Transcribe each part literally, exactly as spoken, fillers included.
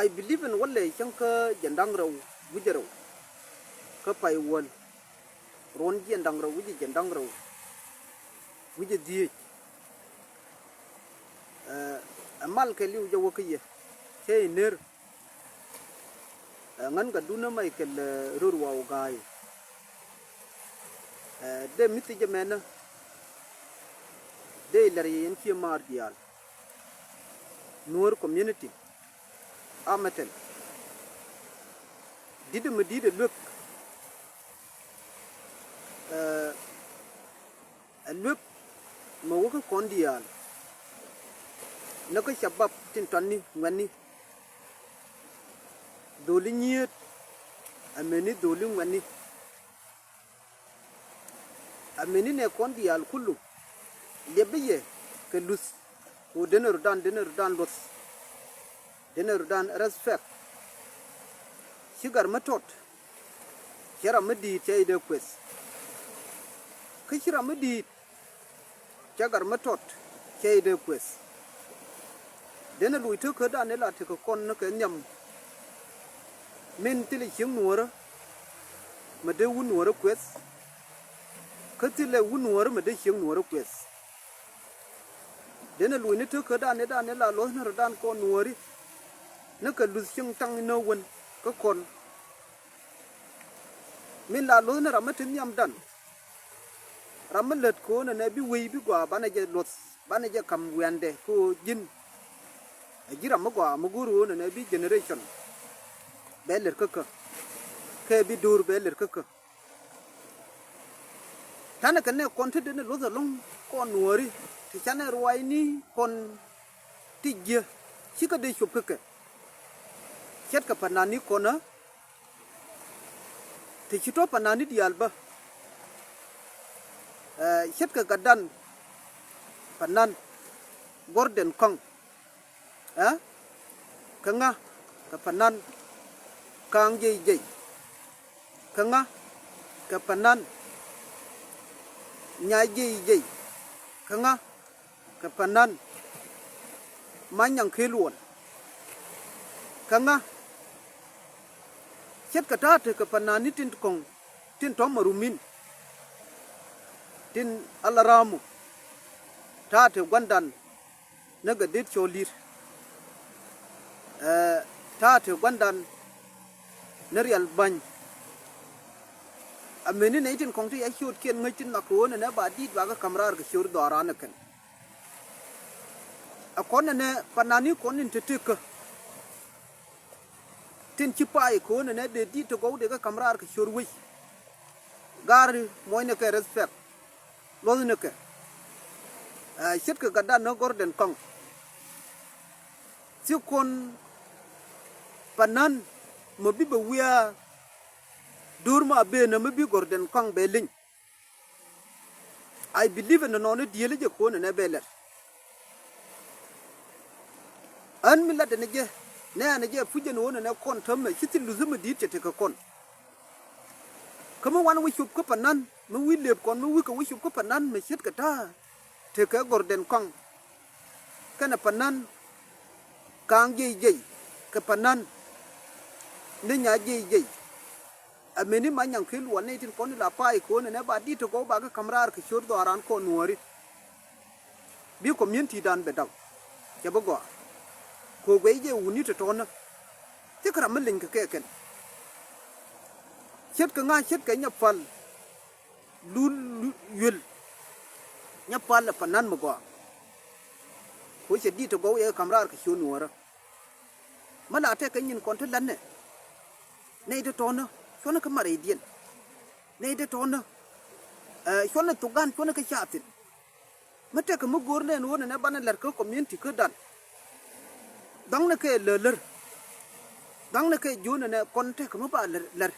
I believe in walɛ cäŋ kä jiɛn da̱ŋ rɛw wi̱cdɛ rɛw kä pay wäl, ruɔ̱n jiɛn da̱ŋ rɛw wi̱cdɛ jiɛn da̱ŋ rɛw wi̱cdɛ dhieec. Ɛ, ɛ mal kɛ li̱w jɛ wä kä yɛ cɛ i̱ ner. Ɛ, ŋän kä duŋdä Michael, ɛ, ror wa wä ga̱a̱y. Ɛ, dee mi̱thi jɛ mɛnä dee ilɛr yɛ yɛn cië maar diaal. Nuɔ̱ɔ̱r community amɛtɛl di̱t mi di̱t ɛ luek. Ɛ, ɛ luek mɛ wä kä kɔn diaal. Nä kä cabap tin tɔ̱ni ŋuɛ̈tni, dholi nyieet, ameni dholi ŋuɛ̈tni. Ameni nɛ kɔn diaal kulu liɛpä yɛ kɛ luth. Ku denɛ rudan, denɛ rudan luɔth, denɛ rudan respect. Ci gar mi tɔt cɛ ram mi di̱i̱t cɛ idɛ kueth. Kä ci ram mi di̱i̱t cɛ gar mi tɔt cɛ idɛ kueth. Denɛ luc tekädan ila tekɛ kɔn ni kɛ nhiam. Min thilɛ cieŋ nuɔ̱ɔ̱rä mɛ dee wut nuɔ̱ɔ̱rä kueth. Kä thilɛ wut nuɔ̱ɔ̱rä mɛ dee cieŋ nuɔ̱ɔ̱rä kueth. Denɛ luc ni tekädan idan ila luɔ̱th ni rɔ̱dan kɔn nuɔ̱ɔ̱ri. Ni kɛ luth cieŋ taŋ inä wen kä kɔn. Min la luɔ̱th ni ram mi ti nhiamdan. Ram mi lät ko̱o̱n ɛnɛ bi wei bi gɔaa banɛ jɛ luɔth, banɛ jɛ ka̱m wiandɛ ko̱o̱ ji̱n. Ɛ ji̱ ram mi gɔaa mi go̱o̱r ɣöö nɛnɛ bi generation bɛ lɛr kä kä, kɛ bi do̱r bɛ lɛr kä kä. Tanɛ kɛ nɛ kɔn ti denɛ luɔth ɛlɔ̱ŋ kɔn nuɔ̱ɔ̱ri ti canɛ ruaacni kɔn ti jiɛ. Cikɛ dee cop kä kɛ ce̱tkɛ pa̱nani kɔn ɛ. Ti ci tɔ̱ pa̱nani diaal bä, ɛ, ce̱tkɛ gatdan pa̱nan Gordon Kɔŋ, ɛ, kä ŋa kɛ pa̱nan Ka̱a̱ŋ Jɛy Jɛy, kä ŋa kɛ pa̱nan Nya̱a̱ Jɛy Jɛy, kä ŋa kɛ pa̱nan Manyaŋ Kee Luɔl, kä ŋa ce̱tkɛ ta̱a̱ tekɛ pa̱nani tin kɔ̱ŋ tin tɔ̱ marumin tin ala ra̱a̱mu ta̱a̱ te gua̱ndan ni gɛ det cɔl li̱r. Ɛ, ta̱a̱ te gua̱ndan ni riɛl ba̱ny. Ameni nɛy tin kɔ̱ŋ ti ya ciöötkiɛn ŋäc tin nhɔak kɛ ɣöö nɛnɛ ba di̱i̱t ba kɛ ka̱m raar kɛ ciöör dhɔaaran ɛ kɛn. Ɛ kɔn nɛnɛ pa̱nani kɔn in te tekä tin ci pay kɛ ɣöö nɛnɛ dee di̱i̱t ti gɔw dee kɛ ka̱m raar kɛ ciöör wec. Gaari muɔ̱cnikɛ respect, luɔ̱thnikɛ. Ɛ, ce̱tkɛ gatdan ni Gordon Kɔŋ. Thik kɔn pa̱nan mɔ bi bɛ wiaa do̱r ma ben mi bi Gordon Kɔŋ bɛ leny. I believe in nɔnɔ ni dieli jɛ kɔn nɛ bɛ lɛr. Ɣän mi latdɛ ni jɛ nɛ ɣän jɛ puc jɛ ni ɣän nɛ kɔn täämɛ ci thil luth mi di̱i̱t cɛ tekɛ kɔn. Kä mi wan wä cop kä pa̱nan mi wi̱i̱ lëëp kɔn mi wi̱i̱ kɛ wä cop kä pa̱nan mi ce̱tkɛ ta̱a̱ tekɛ Gordon Kɔŋ kɛnɛ pa̱nan Ka̱a̱ŋ Jɛy Jɛy kɛ pa̱nan ni Nya̱a̱ Jɛy Jɛy. Ameni Manyaŋ Kee Luɔl nɛy tin kɔn in la pay kɛ ɣöö nɛnɛ ba di̱t ti gɔw ba kɛ ka̱m raar kɛ ciöör dhɔaaran kɔn nuɔ̱ɔ̱ri. Bi community dan bɛ daw cɛ bi gɔaa. Kɛ ɣöö guɛy jɛ wuni tɔ̱tɔ̱nä. Thikɛ ram mi leny kɛ kɛ kɛn. Ce̱tkɛ ŋa̱ ce̱tkɛ Nyapal Lul Yuel. Nyapal ɛ pa̱nan mi gɔaa. Kɛ ɣöö cɛ di̱t ti gɔw yɛ kɛ ka̱m raar kɛ ciöör nuɔ̱ɔ̱rä. Mi la tɛkɛ nyin kɔn ti la̱tnɛ. Nɛy tɔ̱tɔ̱nä cuɔ̱nɛ kä marɛydiɛn. Nɛy tɔ̱tɔ̱nä, ɛ, cuɔ̱nɛ thok gan cuɔ̱nɛ kä ca thi̱n. Mi tɛkɛ mi go̱o̱r nɛn ɣöö nɛnɛ banɛ la̱r kä community kädan. Dhɔ̱ŋnɛ kɛ lär lär. Dhɔ̱ŋnɛ kɛ jiöönɛ nɛ kɔn tɛkɛ mi ba la̱r, la̱r.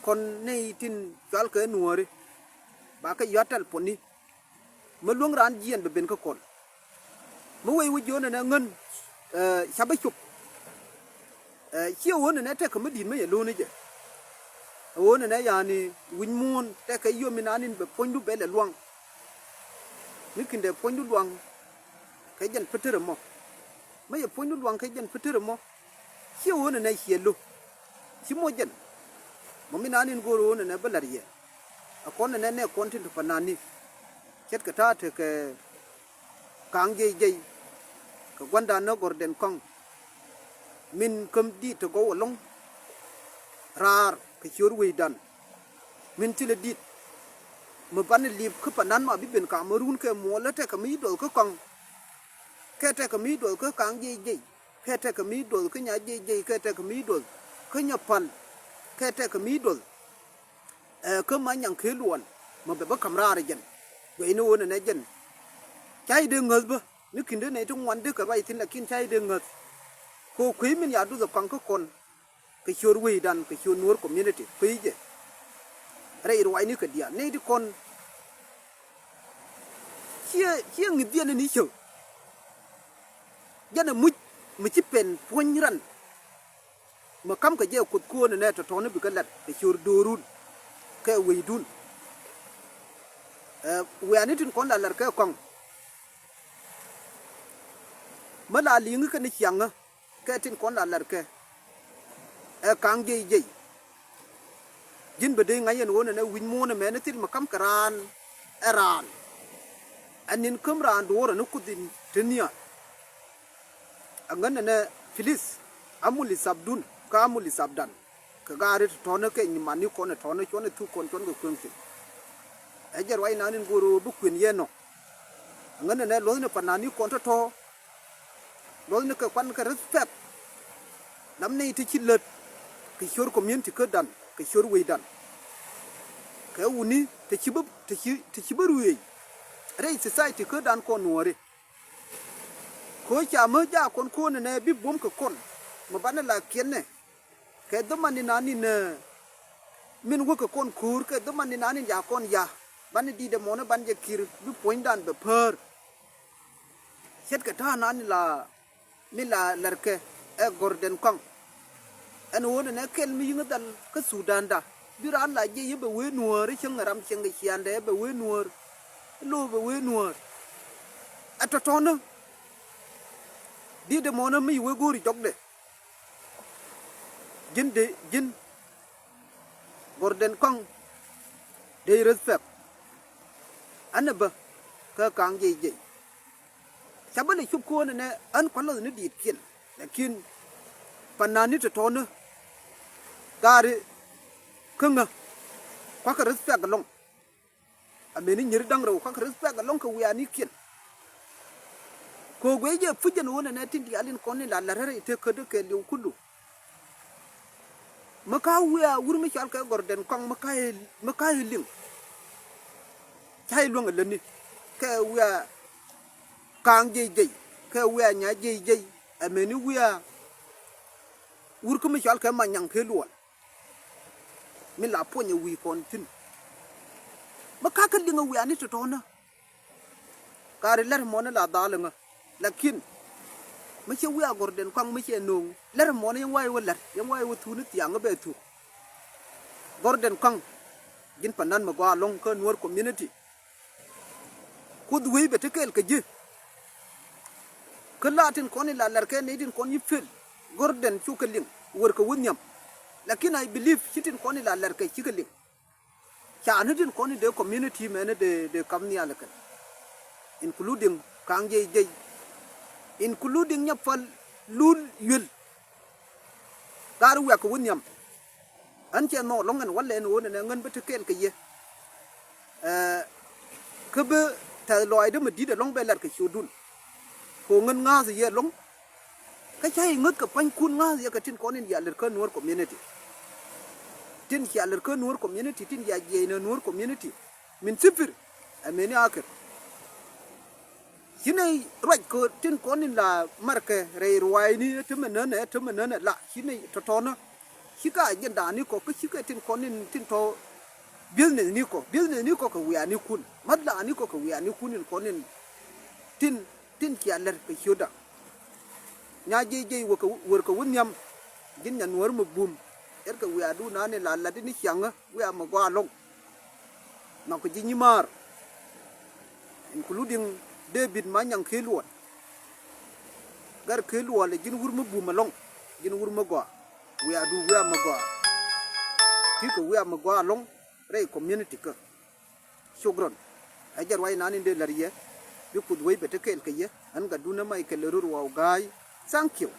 Kɔn nɛy tin cual kɛ nuɔ̱ɔ̱ri ba kɛ yɔ̱a̱t tɛl puɔ̱ni. Mi luäŋ raan jiɛn bɛ ben kä kɔn. Mi wec wec jiɔn ɛnɛ ŋän, ɛ, ca bä cop. Ɛ, ciɛ ɣöö nɛnɛ tɛkɛ mi di̱i̱t mi yɛ lo̱o̱n ni jɛ. Ɛ ɣöö nɛnɛ yani wi̱c muɔ̱ɔ̱n tɛkɛ yio̱m in an in bɛ puɔ̱nydu bɛ lɛ luaŋ. Mi ki̱n dee puɔ̱nydu luaŋ kɛ jɛn pätär ɛmɔ. Mi yɛ puɔ̱nydu luaŋ kɛ jɛn pätär ɛmɔ. Ciɛ ɣöö nɛnɛ ciɛ lo̱. Ci moc jɛn. Mɔ mi naan in go̱o̱r ɣöö nɛnɛ bä la̱r yɛ. A kɔn nɛnɛ nɛ kɔn tin te Panani. Ce̱tkɛ ta̱a̱ tekɛ Ka̱a̱ŋ Jiɛc Jiɛc. Kɛ gua̱ndan ni Gɔ̱rdɛn Kɔaŋ. Min käm di̱i̱t te gɔw ɛlɔ̱ŋ. Raar kɛ ciöör wecdan. Min thilɛ di̱t. Mi banɛ li̱p kä Panan ma bi ben Kamerun kɛ muɔlä tekɛ mi duɔth kä Kɔaŋ. Kɛ tekɛ mi duɔth kä Ka̱a̱ŋ Jiɛc Jiɛc. Kɛ tekɛ mi duɔth kä Nyajiɛc Jiɛc, kɛ tekɛ mi duɔth kä Nyapal. Kɛ tekɛ mi duɔth, ɛ, kä Manyaŋ Kee Luɔl. Mɔ bɛ bä ka̱m raar ɛ jɛn. Guɛcni ɣöö nɛnɛ jɛn. Ca ji̱ dee ŋäth bä. Ni ki̱n dee nɛy ti ŋuan dee kɛ ruac thi̱n, lakin ca ji̱ dee ŋäth. Kɛ ɣöö kuey min ya duɔth ɛ Kɔaŋ kä kɔn. Kɛ ciöt wecdan, kɛ ciöt Nuɔ̱ɔ̱r community kuey jɛ. Rɛy ruacni kɛ diaal nɛy ti kɔn. Ciɛ, ciɛ ŋi̱th jɛn ni cäk. Jɛn ɛ muc mi ci pɛn puɔ̱ny ran. Mi ka̱m kɛ jɛ Kuoth ko̱o̱n ɛnɛ tɔ̱tɔ̱ni bikɛ lat kɛ ciöt do̱o̱run kɛ wecdun. Ɛ, wiani tin kɔn la lat kɛ Kɔaŋ. Mi la li̱ŋi kɛn ni ciaŋä. Kɛ tin kɔn la la̱rkɛ. Ɛ Ka̱a̱ŋ Jiɛc Jiɛc. Ji̱n bɛ dee ŋa̱c yɛn ɣöö nɛnɛ wi̱c muɔ̱ɔ̱n ɛmɛn thil mi ka̱m kɛ raan. Ɛ raan. Ɛ ni̱n käm raan duɔ̱ɔ̱r ɛn Kuoth in te nhial. Ɛ ŋän nɛnɛ pilis. Amuli thaapdun kä amuli thaapdan. Kɛ gaari tɔ̱tɔ̱nä kɛ nyimanikɔn ɛ tɔ̱nä cuɔ̱n ɛ thuk kɔn cuɔ̱n kɛ kueŋ thi̱n. Ɛ jɛ ruac naan in go̱o̱r ɣöö bi kuën yɛn nɔ. Ɛ ŋän nɛnɛ luɔ̱thni Pananikɔn tɔ̱tɔ̱. Luɔ̱thni kɛ kuan kɛ respect. Lam nɛy te ci lät kɛ ciöt community kädan kɛ ciöt wecdan. Kɛ wuni te ci bä, te ci, te ci bä ruëëc rɛy society kädan kɔn Nuɔ̱ɔ̱ri. Kɛ ɣöö ca mä jaak kɔn ko̱o̱n ɛnɛ bi buɔ̱m kɛ kɔn mi banɛ la kiɛnɛ. Kɛ dhäman ni naan in, ɛ, min wäkɛ kɔn ko̱o̱r kɛ dhäman ni naan in ca kɔn ya. Banɛ di̱t ɛmɔnɛ banɛ jɛ kir bi puɔ̱nydan bɛ päär. Ce̱tkɛ ta̱a̱ naan in la mi la la̱rkɛ ɛ Gɔ̱rdɛn Kɔaŋ. Ɛn ɣöö nɛnɛ kɛl mi yi̱ŋ dhal kä Thudanda bi raan la jiɛc i̱ bɛ wee Nuäär i̱ cäŋ ɛ ram cieŋ kɛ ciaaŋdɛ i̱ bɛ wee Nuäär. I̱ lo̱o̱ bɛ wee Nuäär. Ɛ tɔ̱tɔ̱nä. Di̱t ɛmɔnä mi ci wee go̱o̱ri jɔkdɛ. Ji̱n dee, ji̱n Gɔ̱rdɛn Kɔaŋ dee respect. Ɛn ɛ bä kä Ka̱a̱ŋ Jiɛc Jiɛc. Ca bä lɛ cop ko̱o̱n ɛnɛ ɣän kua̱r läthni diitkiɛn. Lakin Panani tɔ̱tɔ̱nä gaari kä ŋä kua̱kɛ respect ɛlɔ̱ŋ. Ameni nyiri da̱ŋ rɛw kak respect ɛlɔ̱ŋ kɛ wianikiɛn. Kɛ ɣöö guiɛ jɛ puc jɛn ɣöö nɛnɛ tin diaal in kɔn in la la̱t rɛy tëk kädä kɛɛliw kulu. Mi ka wiaa wur mi cɔal kɛ Gɔ̱rdɛn Kɔaŋ mi ka i̱, mi ka i̱ liŋ. Ca i̱ luäŋ ɛ lätni kɛ wiaa Ka̱a̱ŋ Jiɛc Jiɛc kɛ wiaa Nya̱a̱ Jiɛc Jiɛc. Ameni wiaa wur kä mi cɔal kɛ Manyaŋ Kee Luɔl. Mi la puɔ̱ny ɛ wi̱i̱ kɔn thi̱n. Mi ka̱kä liŋ ɛ wiani tɔ̱tɔ̱nä. Ka ri lɛr mɔni la dhal ɛ ŋä. Lakin mi cɛ wi̱i̱ a Gɔ̱rdɛn Kɔaŋ mi cɛ no̱o̱ŋ lɛr mɔni yɛn wa̱i̱ wä la̱t yɛn wa̱i̱ wä thuuni thiaŋ ɛ bɛ thuk. Gɔ̱rdɛn Kɔaŋ ji̱n Panan mi gɔaa ɛlɔ̱ŋ kä Nuäär community. Kuoth wec bɛ te kɛɛl kɛ ji̱. Kä la tin kɔn in la la̱rkɛ nɛy tin kɔn i̱ pil Gɔ̱rdɛn cukɛ liŋ wër kɛ wä nhiam. Lakin I believe ci tin kɔn in la la̱rkɛ cikɛ liŋ. Ca ni tin kɔn in dee community mɛn in dee, dee kam nhial kɛn. Including Ka̱a̱ŋ Jiɛc Jiɛc. Including Nyapal Lul Yuel. Gaari wiak kɛ wä nhiam. Ɣän cɛ nhɔk ɛlɔ̱ŋ ɛn walɛ ɛn ɣöö nɛnɛ ɣän bä te kɛɛl kɛ yɛ. Ɛ, kä bi tɛth lɔaacdä mi di̱t ɛlɔ̱ŋ bɛ lat kɛ ciötdun. Kɛ ɣöö ɣän ŋa̱a̱th yɛ ɛlɔ̱ŋ. Kä ca i̱ ŋäth kɛ pua̱nykun ŋa̱a̱th yɛ kɛ tin kɔn in ya lät kä Nuäär community. Tin cia lät kä Nuäär community tin ya jiɛc ni Nuäär community. Min sifir ɛ meni akir. Ci nɛy ruac kɛ tin kɔn in la markɛ rɛy ruaacni ɛ tämɛ nänɛ ɛ tämɛ nänɛ la ci nɛy tɔ̱tɔ̱nä. Ci ka agenda ni kɔ kä ci kɛ tin kɔn in tin tɔ business ni kɔ business ni kɔ kɛ wiani kun mat la ni kɔ kɛ wiani kun in kɔn in tin tin cia lɛr kɛ ciötda. Nya̱a̱ Jiɛc Jiɛc wër kɛ wä nhiam. Ji̱n Nyanuäär mi bum. Ɛr kɛ wiaadu naan in la lat in i̱ ciaŋä wiaa mi gɔaa ɛlɔ̱ŋ. Nhɔk kɛ ji̱ nyimaar. Including David Manyaŋ Kee Luɔl. Gɛr Kee Luɔl ɛ ji̱n wur mi bum ɛlɔ̱ŋ. Ji̱n wur mi gɔaa. Wiaa du wiaa mi gɔaa. Ti kɛ wiaa mi gɔaa ɛlɔ̱ŋ rɛy community kä. Shukran. Ɛ jɛ ruac nan in dee lär yɛ. Bi Kuoth wec bɛ te kɛɛl kɛ yɛ. Ɛn gat dun ɛ Michael Rur Waw Ga̱a̱y. Thank you.